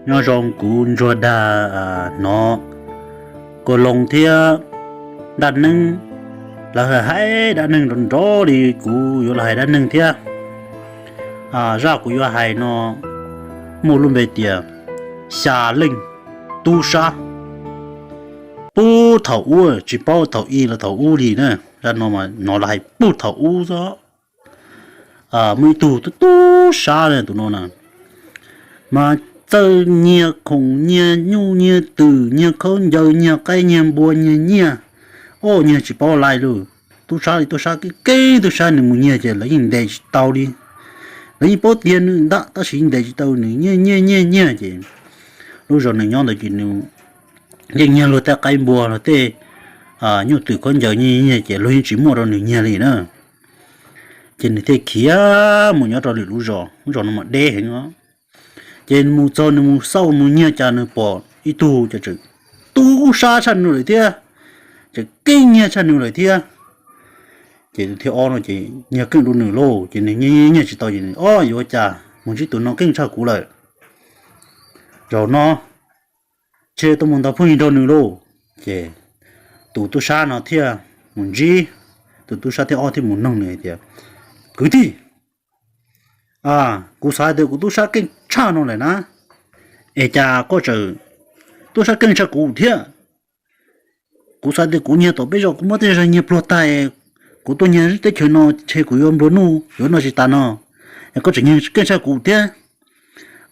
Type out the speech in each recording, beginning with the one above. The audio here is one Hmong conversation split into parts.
Nyob zoo kuv Ntsuag Dag, hnov Kua Loo thiab dab neeg, lawv hais dab neeg nrov nrov li kuv yuav los hais dab neeg thiab. Zaj kuv yuav hais no muaj lub npe tias xya leej tub sab. Puag thaum ub, tsis paub thaum ub los thaum ub li na, zaj no mas hnov lawv hais puag thaum ub xwb. Muaj ib tug tub tub sab, tus no na mas txawj nyiag khoom, nyiag nyuj, nyiag twm, nyiag khaub ncaws, nyiag qaib, nyiag npua, nyiag nyiaj, o nyiag tsis paub li lawm. Tub sab li tub sab keej keej, tub sab nws mus nyiag ces lawv yeej ntes tsis tau li. Lawv yeej paub tiag nws ntag tab sis yeej ntes tsis tau nws, nyiag nyiag nyiag nyiag ces lub zos nws nyob ntawd ces nws yeej nyiag luag tej qaib npua, luag tej nyuj twm khaub ncaws nyiag nyiag ces luag yeej tsis muaj rau nws nyiag li na. Ces nws thiaj khiav mus nyob rau lwm lub zos, lub zos no mas deb heev os. Ces mus txog nws mus xauj mus nyiag cas nws pom ib tug ces tseem tub sab tshaj nws lawm thiab, tseem keej nyiag tshaj nws lawm thiab. Ces tus thib ob no ces nyiag keej dua nws lauj, ces nws nyiag nyiag tsis tau ces nws, o yuav ua cas, mus ntsib tus no keej tshaj kuv lawm, zaum no ntshe tuaj mus ntaus phooj ywg nrog nws lauj. Ces tus tub sab no thiaj mus ntsib, tus tub sab thib ob thiaj mus nug nws tias, kwv tij, kuv xav tias kuv tub sab keej tshaj no lawm na, es cas koj tseem tub sab keej tshaj kuv thiab? Kuv xav tias kuv nyiag tom peb zos kuv muab tej zos nyiag pluag tag, kuv tuaj nyiag teb chaws no ntshe kuv yuav nplua nuj yuav noj tsis tas no, es koj tseem nyiag keej tshaj kuv thiab.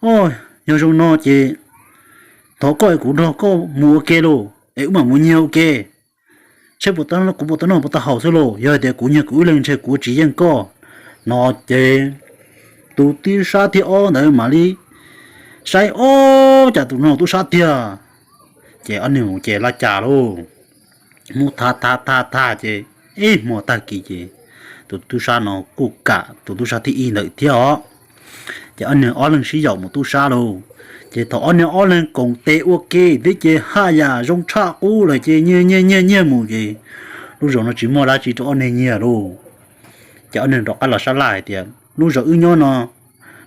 O, yog zoo no ces thov koj es kuv nrog koj mus ua ke lauj, es wb mam mus nyiag ua ke, seb kuv puas tau noj puas tau haus xwb lauj. Yog hais tias kuv nyiag kuv ib leeg ntshe kuv tsis yeej koj. No ces tus tub sab thib ob ntawd mam li saib ob cas tus no tub sab tiag. Ces ob niag mus ces laj cas lauj, mus tham tham tham tham ces ib hmo tag kis ces tus tub sab no kuj kam tus tub sab thib ib ntawd thiab os. Ces ob niag ob leeg sib yaum mus tub sab lauj. Ces thaum ob niag ob leeg koom tes ua ke thiab ces haj yam zoo tshaj qub lawm ces nyiag nyiag nyiag nyiag mus ces lub zos no tsis muaj dab tsi rau ob niag nyiag lauj. Ces ob niag rov qab los sab laj hais tias, lub zos wb nyob no,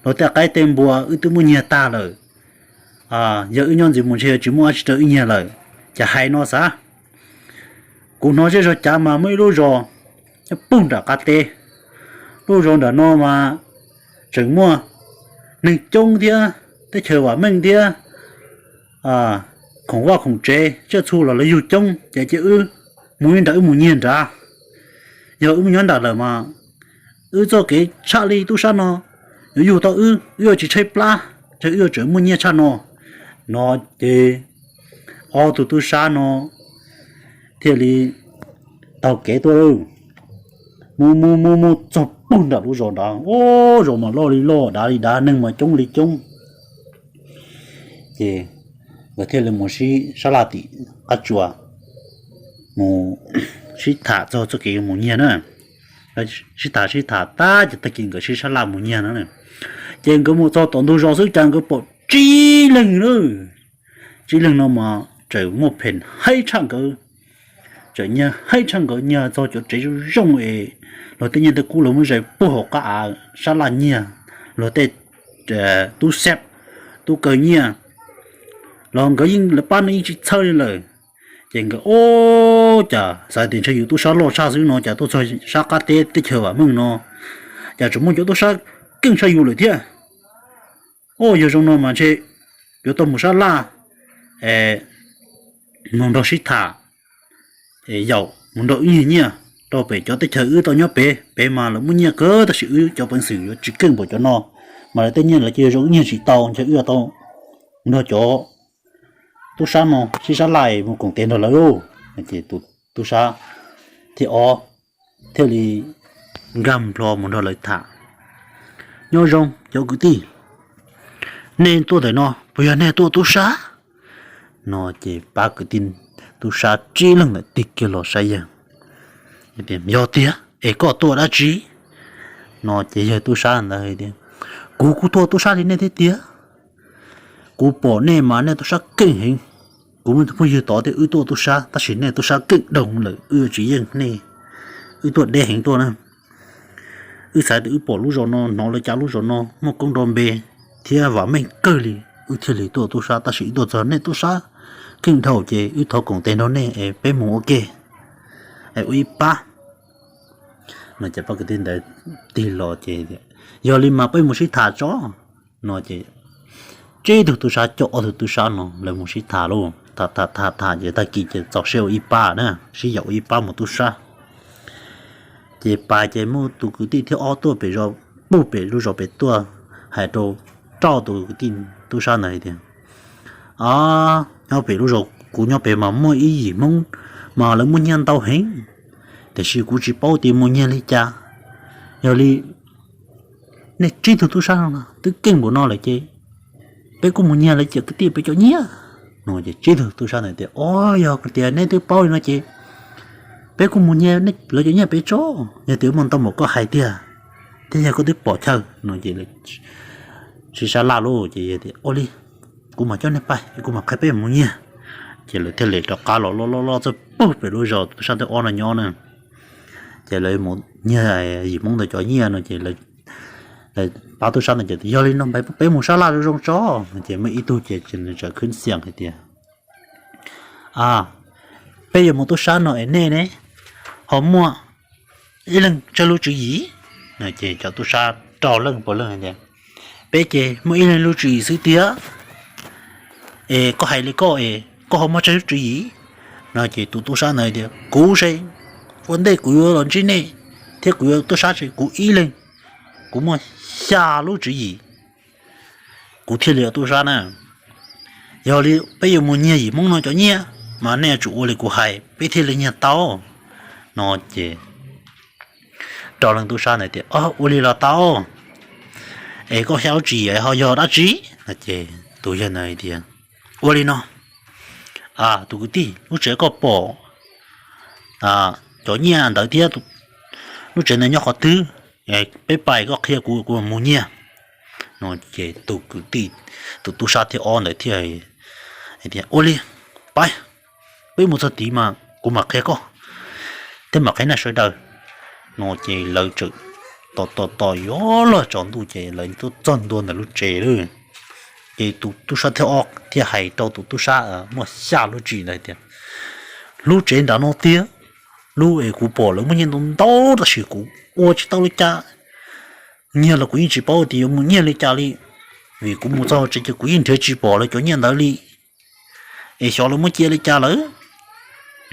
luag tej qaib tej npua wb twb muab nyiag tag lawm, yog wb nyob ntxiv mus ntshe tsis muaj dab tsi rau wb nyiag lawm. Ces hais no xav, kuv hnov zej zog cav mas muaj ib lub zos nyob puag nram qab teb. Lub zos nram no mas tseem muaj neeg coob thiab teb chaws vam meej thiab, khoom vaj khoom tsev tsiaj txhu los lawv yug coob ces cia wb mus ib nrad wb mus nyiag nrad. Yog wb mus nyob nrad lawm mas wb txoj kev tshaj li tub sab no yuav yug tau wb, wb yuav tsis tshaib plab, ntshe wb yuav tseem muaj nyiaj tshaj no. No ces ob tug tub sab no thiaj li taug kev tuaj, mus mus mus mus txog puag nram lub zos nrad, o, zos mas loj li loj, dav li dav, neeg mas coob li coob. Ces nkawd thiaj li mus sib sab laj tim qab tsuas, mus sib tham txog txoj kev mus nyiag na. Sib tham sib tham tag ces tag kis nkawd sib sab laj mus nyiag na. Ces nkawd mus txog tom ntug zos xwb cas nkawd pom tsib leeg na. Tsib leeg no mas tseem muaj phem haib tshaj nkawd, tseem nyiag haib tshaj nkawd, nyiag txog cov tsev zoo zoo es luag tej nyiaj tej kub lawv muab zais puag hauv qab av sab laj nyiag, luag tej tub xeb, tub kaw nyiaj los nkawd yeej lawv pab no yeej tsis txhawj li lawm. Ces nkawd, o, cas xav tias ntshe yus tub sab loj tshaj xwb no cas tuaj txog sab qab teb teb chaws vam meej no cas tseem muaj cov tub sab keej tshaj yus lawm thiab. O, yog zoo no mas ntshe yuav tau mus sab laj, mus nrog sib tham, yaum mus nrog wb nyiag nyiaj rau pem cov teb chaws wb tau nyob pem, pem mas lawv muaj nyiaj kawg tab sis wb cov peev xwm yuav tsis keej npaum cov no, mas lawv tej nyiaj lawv cia zoo wb nyiag tsis tau, ntshe wb yuav tau nrog cov tub sab no sib sab laj mus koom tes nrog lawv lauj. Ces tus tub sab thib ob thiaj li nkag nplho mus nrog lawv tham. Nyob zoo cov kwv tij, nej tuaj ntawm no puas yog nej tuaj tub sab? No ces pab kwv tij tub sab tsib leeg ntawd tig kiag los saib yawg. Yog tiag es koj tuaj dab tsi? No ces yawg tub sab ntawd tias, kuv kuj tuaj tub sab li nej thiab tiag. Kuv pom nej mas nej tub sab keej heev. Kuv muaj tus phooj ywg tod thiab wb tuaj tub sab tab sis nej tub sab keej dhau lawm wb yuav tsis yeej nej. Wb tuaj deb heev tuaj na. Wb xav tias wb pom lub zos no hnov lawv cas lub zos no muaj koob nrov npe thiab vam meej kawg li. wb thiaj li tuaj tub sab, tab sis wb tuaj txog nej tub sab keej dhau ces wb thov koom tes nrog nej es peb mus ua ke es ua ib pab. No ces pab kwv tij ntawd tig los ces, yog li mas peb mus sib tham tso. No ces tsib tug tub sab coj ob tug tub sab no lawv mus sib tham lauj, tham tham tham tham ces tag kis ces txaus siab ua ib pab na, sib yaum ua ib pab mus tub sab. Ces pais ces muaj tus kwv tij thib ob tuaj pem zos, pug pem lub zos pem tuaj hais rau rau tus kwv tij tub sab ntawd hais tias, nyob pem lub zos kuv nyob pem mas muaj ib yim Hmoob mas lawv muaj nyiaj ntau heev, tiam sis kuv tsis paub tias mus nyiag li cas. Yog li nej tsib tug tub sab no twb keej npaum no lawm ces peb kuj mus nyiag lawv cov kwv tij peb cov nyiaj. No ces tsib tug tub sab ntawd tias, o, yog tias neb twb paub li no ces peb kuj mus nyiag lawv cov nyiaj pem tso, yog tias muaj ntau npaum koj hais tiag, thiab yog koj twb pom chaw no ces sib sab laj lauj ces tias, ua li, kuv mam coj nej pais, kuv mam qhia peb mus nyiag. Ces lawv thiaj li rov qab los loj loj loj txog pug pem lub zos tub sab thib ob no nyob na. Ces lawv mus nyiag yim Hmoob ntawd cov nyiaj no ces lawv pab tub sab ntawd ces, yog li no peb mus sab laj zoo zoo tso. Ces muaj ib tug ces nws txawm khwv xiam hais tias, peb yuav mus tub sab no es nej ne ho muaj ib leeg tsawg lub tswv yim? No ces cov tub sab rau leej puav leej hais tias, peb ces muaj ib leeg lub tswv yim xwb tiag. Es koj hais li koj es koj ho muaj tsawg lub tswv yim? No ces tus tub sab ntawd tias, kuv se, ua ntej kuv yuav los ntsib nej thiab kuv yuav tub sab ces kuv ib leeg, kuv muaj xya lub tswv yim, kuv thiaj li yuav tub sab na. Yog li peb yuav mus nyiag yim Hmoob no cov nyiaj mas nej yuav tsum ua li kuv hais peb thiaj li nyiag tau. No ces rau leej tub sab ntawd tias, ua li los tau, es koj xya lub tswv yim ho yog dab tsi? No ces tus yawg ntawd tias, ua li no, tus kwv tij, lub tsev koj pom cov nyiaj ntawd thiab lub tsev ntawd nyob qhov twg? Peb pais koj qhia kuv, kuv mus nyiag. No ces tus kwv tij, tus tub sab thib ob ntawd thiaj tias, ua li, pais, peb mus txog tid mas kuv mam qhia koj thiab mam qhia nej sawv daws. No ces lawv txawm tos tos tos yuav luag tsaus ntuj ces lawv tuaj txog ntua ntawm lub tsev lawm. Ces tus tub sab thib ob thiaj hais rau tus tub sab muaj xya lub tswv yim ntawd tias, lub tsev nram no tiag, lub es kuv pom lawv muaj nyiaj ntau ntau tab sis kuv ua tsis tau li cas, nyiag los kuv yeej tsis paub tias yuav mus nyiag li cas li, vim kuv mus txog tsev ces kuv yeej nrhiav tsis pom lawv cov nyiaj ntawd li, es xyov lawv muab cia li cas lawm.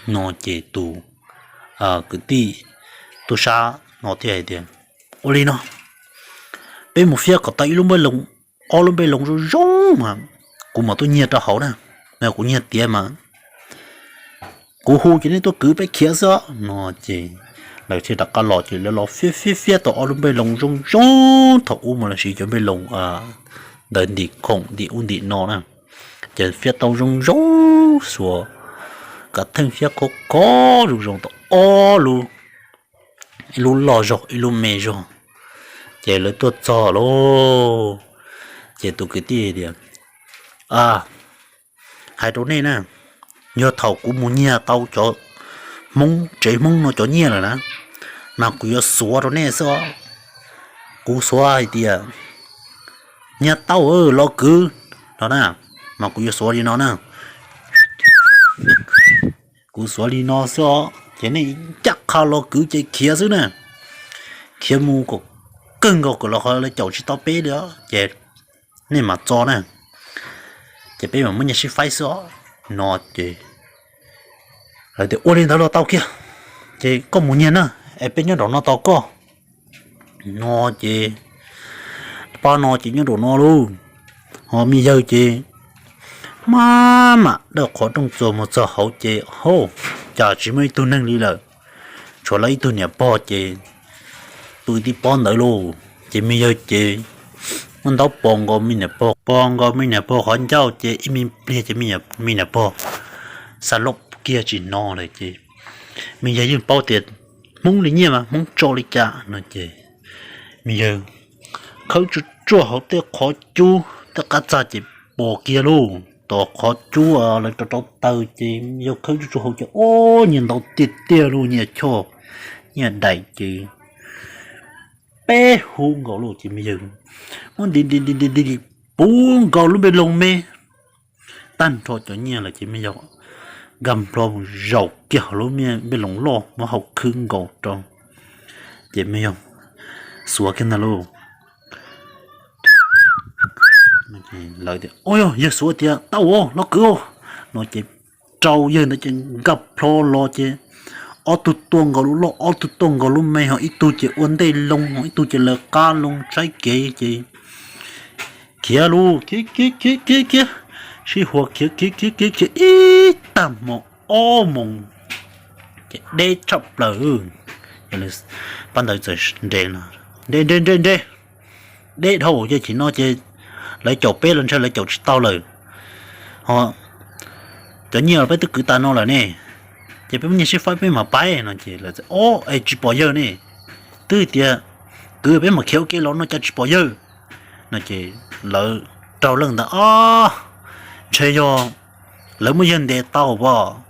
No ces tus kwv tij tub sab no thiaj hais tias, ua li no, peb mus fiab kom tau ib lub npej loo, ob lub npej loo zoo zoo mas kuv mam tuaj nyiag rau hauv na, kuv nyiag tiav mas kuv hu ces nej tuaj kwv peb khiav xwb. No ces lawv thiaj rov qab los ces lawv los fiab fiab fiab tau ob lub npej loo zoo zoo, thaum ub mas lawv siv cov npej loo ntawd ntim khoom ntim ub ntim no na, ces fiab tau zoo zoo, xuas kav theej fiab khov khov zoo zoo tau ob lub, ib lub loj zog ib lub me zog. Ces lawv tuaj txog lauj, ces tus kwv tij tias, hais rau nej na, yog thaum kuv mus nyiag tau cov Hmoob tsev Hmoob no cov nyiaj lawm na, mas kuv yuav xuav rau nej xwb os. Kuv xuav hais tias, nyiag tau los kwv no na, mas kuv yuav xuav li no na. Kuv xuav li no xwb os, ces nej ncaj qha los kwv ces khiav xwb na. Khiav mus kom kawg nkaus kom los qhov lawv caum tsis tau peb li os ces nej mam txo na. Ces peb mam muab nyiaj sib faib xwb os. No ces lawv tias ua li ntawd los tau kiag, ces koj mus nyiag na, es peb nyob nraum no tos koj. No ces pab no ces nyob nraum no lauj, ho me yawg ces maj mam dawj qhov rooj txuas mus txog hauv ces hauj, cas tsis muaj ib tug neeg li lawm, tshuav lawv ib tug niam pog ces pw tib pob ntawd lauj. Ces me yawg ces muab ntaub pos nkaus me niam pog, pos nkaus me niam pog qhov ncauj ces ib me pliag ces me niam pog xa loj kiag tsis hnov lawm ces me yawg yeej paub tias Hmoob li nyiaj mas Hmoob tso li cas no ces me yawg khawb tsuag tsuag hauv tej qhov cub tej qab txag ces pos kiag lauj. Tom qhov cub lawv rau rau taws ces yawg khawb tsuag tsuag hauv ces ob nyiaj ntau tiag tiag lauj, nyiaj choj nyiaj daim ces peb hub nkaus lauj. Ces me yawg muab nti nti nti nti nti puv nkaus lub npej loos me tag nrho cov nyiaj lawm ces me yawg nkag nplho zaum kiag hauv lub npej loos loj muab hau khwb nkaus rau, ces me yawg xuav kiag ntag lauj. Lawv tias, Ua yog yawg xuav tias tau los kwv no ces rau yawg ntawd ces nkag plho los ces ob tug tuaj nkaus lub loj, ob tug tuaj nkaus lub me, ho ib tug ces ua ntej loo, ho ib tug ces lawv qab loo tshaib kev ces khiav lauj, khiav khiav khiav khiav khiav, sib hua khiav khiav khiav khiav khiav ib tag hmo ob moos ces deb tshaj plaws. Pab ntawd txawm nres, Nres nres nres nres, deb dhau ces chim no ces lawv caum peb los ntshe lawv caum tsis tau lawm, ho cov nyiaj peb twb kwv tas no lawm ne, ces peb muab nyiaj sib faib peb mam pais no ces lawv, Ob, es tsis pom yawg ne, twb tias kwv peb mam khiav ua ke los no cas tsis pom yawg no ces lawv raug leej ntawd, Ob, ntshe yog lawv muab yawg ntes tau pom,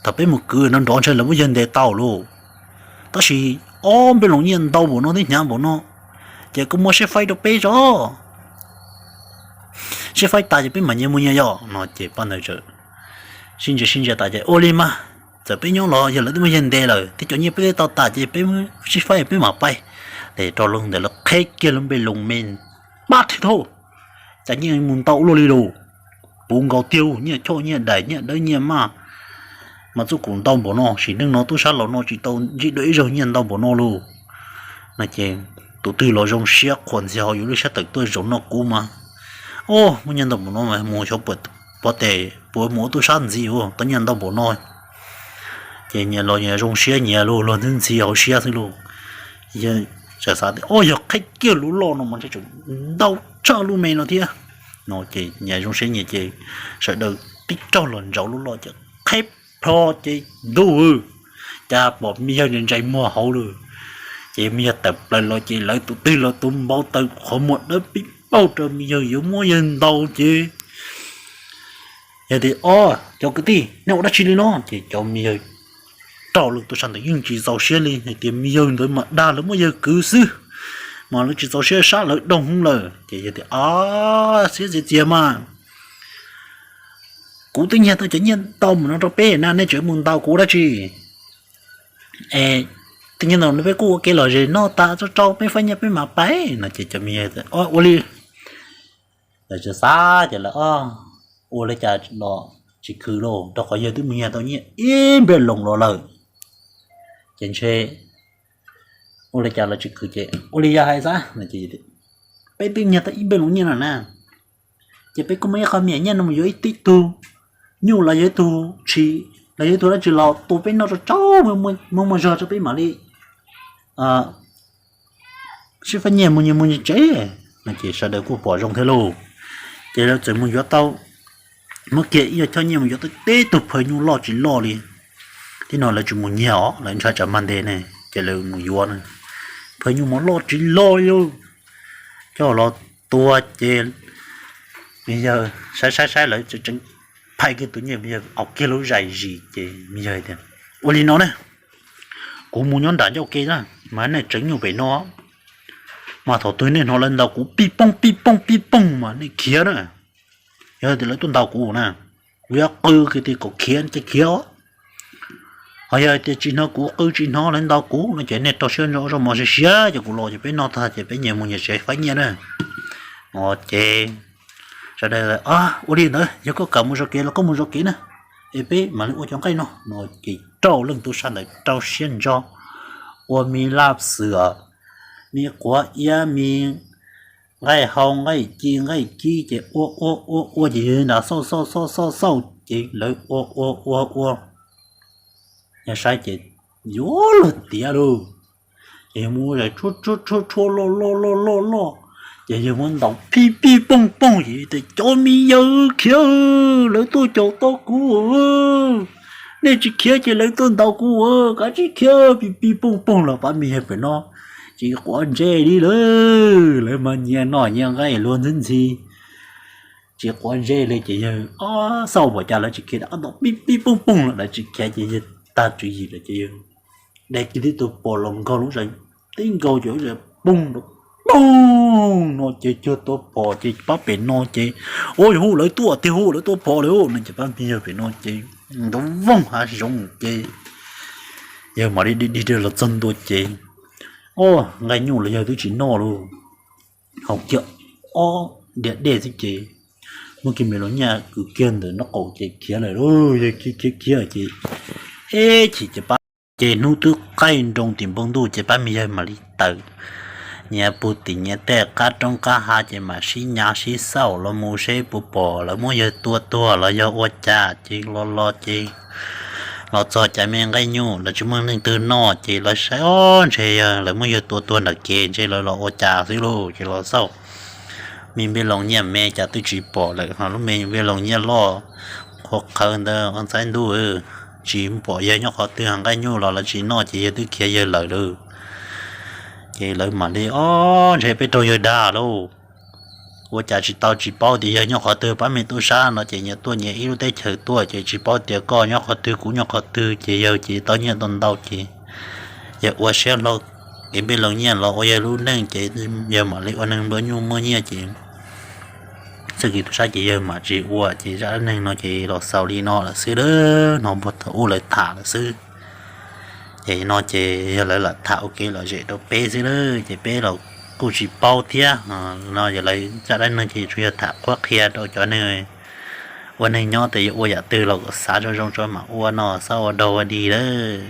thaum peb mus kwv no nrov ntshe lawv muab yawg ntes tau lauj. Tab sis ob npej loos nyiaj ntau npaum no thiab hnyav npaum no, ces koj muab sib faib rau peb tso, sib faib tas ces peb mam nyias mus nyias yom no ces pab ntawd sib ntsia sib ntsia tas ces ua li mas, txawm peb nyob los yog lawv twb muab yawg ntes lawm thiab cov nyiaj peb twb tau tas ces peb sib faib peb mam pais. Ces raug leej ntawd lawv qheb kiag lub npej loos me pab thiab thauj, cas nyiaj mus ntau luaj li lauj, puv nkaus tiag, nyiaj choj nyiaj daim nyiaj dawb nyiaj maj, mas txuj kum ntau npaum no, sim neej no tub sab laus no tsis tau ntsib dua ib zaug nyiaj ntau npaum no lauj. No ces tus twg los zoo siab qhuas ntxhi hauv yus lub sab tawm tuaj zaum noj kub mas, Ob, muaj nyiaj ntau npaum no mas mus xyov puas pov tes puas mus ua tub sab ntxiv, tau nyiaj ntau npaum no. Ces nyias los nyias zoo siab nyias lauj, luag ntxhi ntxhi hauv siab xwb lauj. Yawg xav tias, Ob, yog qheb kiag lub loj no mas ntshe tseem ntau tshaj lub me no thiab no ces nyias zoo siab nyias ces sawv daws tib raug los ntsauv lub loj ces qheb plho ces ntuj, cas pom me yawg ntsais muag hauv lawm. Ces me yawg tawm plaws los ces lawv tus twg los tus npau taws qhov muag dawb pib paug rau me yawg yuav muab yawg ntaus ces yawg tias, Ob, cov kwv tij, nej ua dab tsi li no? Ces cov me yawg raug leej tub sab ntawd yeej tsis txaus siab li, hais tias me yawg ntawd mas dag lawv muab yawg kwv xwb, mas lawv tsis txaus siab sab lawv doog lawm. Ces yawg tias, Ob, siab txias txias mas, kuv twb nyiag tau cov nyiaj ntau mus no rau peb na, nej tseem mus ntaus kuv dab tsi? Es twb nyiag ntau no peb kuj ua kev lom zem noj tas tso rau peb faib nyiaj peb mam pais no ces cov me yawg, Ob, ua li. Lawv txawm xav ces lawv, Ob, ua li cas los tsis khwv lauj, rau qhov yawg twb mus nyiag tau nyiaj ib npej loos los lawm, ces ntshe ua li cas los tsis khwv ces ua li yawg hais xwb no ces peb twb nyiag tau ib npej loos nyiaj no na, ces peb kuj muaj ib qho me nyuam nyiaj no mus yuav ib tug nyuj los yog ib tug tshis los yog ib tug dab tsi los tua peb noj tso tsau, muaj muaj zog tso peb mam li sib faib nyiaj mus nyias mus nyias tsev no ces sawv daws kuj pom zoo thiab lauj. Ces lawv txawm mus yuav tau, muab kiag ib co choj nyiaj mus yuav tau tib tug phawj nyuj loj tsis loj li. Tib no lawv tsis mus nyiag os, lawv ntshai tsam mag ntes ne, ces lawv mus yuav na. Phawj nyuj mas loj tsis loj li, coj los tua ces me yawg saib saib saib lawv tseem phais kiag tus nyiaj, me yawg aus kiag lub zais zis ces me yawg tias, Ua li no na, kuv mus nyob nram ncauj ke na, mas nej tseev nyuj pem no, mas thaum twg nej hnov lawv ntaus kuv pij pooj pij pooj pij pooj mas nej khiav na. Yog tias lawv tuaj ntaus kuv na, kuv yuav qw kiag tias kom khiav ces khiav os. Ho yog tias tsis hnov kuv qw, tsis hnov lawv ntaus kuv no ces nej rau siab ntso, zaub mov siav siav ces kuv los ces peb noj tag ces peb nyias mus nyias tsev faib nyiaj na. Ces sawv daws, Ua li ntawd yog koj kam mus zov kev los koj mus zov kev na, es peb mam li ua cov nqaij no no ces rau leej tub sab ntawd rau siab ntso ua me laj xwm, me quav iab, me nqaij hau, nqaij ci, nqaij kib ces ua ua ua ua ces yawg nrad xauj xauj xauj xauj xauj ces lawv ua ua ua ua, yawg saib ces yuav luag tiav lauj. Ces yawg muab zais tshuab tshuab tshuab tshuab loj loj loj loj loj, ces yawg muab ntaus pij pij pooj pooj ces tias, Cov me yawg khiav, lawv tuaj caum tau kuv, nej tsis khiav ces lawv tuaj ntaus kuv, kav tsij khiav, pij pij pooj pooj los pab me yawg pem no tsis quav ntsej li lawm. Lawv mas nyias noj nyias nqaij luag ntxhi ntxhi, tsis quav ntsej li ces yawg ob xauj pom cas lawv tsis khiav, ntaus pij pij pooj pooj los lawv tsis khiav ces yawg tag tswv yim lawm ces yawg de kiag tib tug pos los nkaug lub zais, tib nkaug ces lub zais poog rau Ub, no ces cuag tua phom ces pab pem no ces, ua yog hu lawv tuaj tiag, hu lawv tua phom lawm no ces pab me yawg pem no ces ntov voog hav zoov ces yawg mam li dig dig los txog ntua ces, o, nqaij nyuj los yawg twb tsis noj lauj, haus kiag ob diav dej xwb ces muab kiag me los nyiaj kwv kiag ntawm nraub qaum ces khiav lawm lauj. Yawg khiav khiav khiav ces, eb chim ces pab, ces hnub twb qaij nroo tim npoo ntuj ces pab me yawg mam li tawm nyias puag tim nyias tej qab roob qab hav ces mam sib nyav sib xauj los mus seb puas pom lawv muab yawg tua tuag los yog ua cas ces los los ces los txog cas me nqaij nyuj los tsis muaj leej twg noj ces lawv saib, o, ntshe yog lawv muab yawg tua tuag nram kev ntshe lawv los ua cas xwb lauj ces los xauj me npej loos nyiaj me cas twb tsis pom lawm, ho lub me npej loos nyiaj loj qhuav qhawv ntawd ntxaib ntuj, tsis pom yawg nyob qhov twg, nqaij nyuj los lawv tsis noj ces yawg twb khiav yawg lawm lauj. Ces lawv mam li, o, ntshe peb raug yawg dag lauj, ua cas tsis tau, tsis paub tias yawg nyob qhov twg, pab me tub sab no ces nyias tuaj nyias ib lub teb chaws tuaj ces tsis paub tias koj nyob qhov twg kuv nyob qhov twg ces yawg ces tau nyiaj tau ntau ces yawg ua siab hlo kev npej loos nyiaj los ua yawg lub neej ces yawg mam li ua neeg nplua nuj muaj nyiaj ces txoj kev tub sab ces yawg mam tsis ua ces zaj dab neeg no ces los xaus li no lawm xwb lauj, no puag thaum ub lawv tham lawm xwb. Ces no ces yog lawv lam tham ua kev lom zem rau peb xwb lauj, ces peb los kuj tsis paub thiab. No yog lawv zaj dab neeg ces tsuas yog tham qhuab qhia rau cov neeg ua neeg nyob tias yuav ua yam twg los kom xav zoo zoo tso mam ua no, xav ua dog ua dig lauj.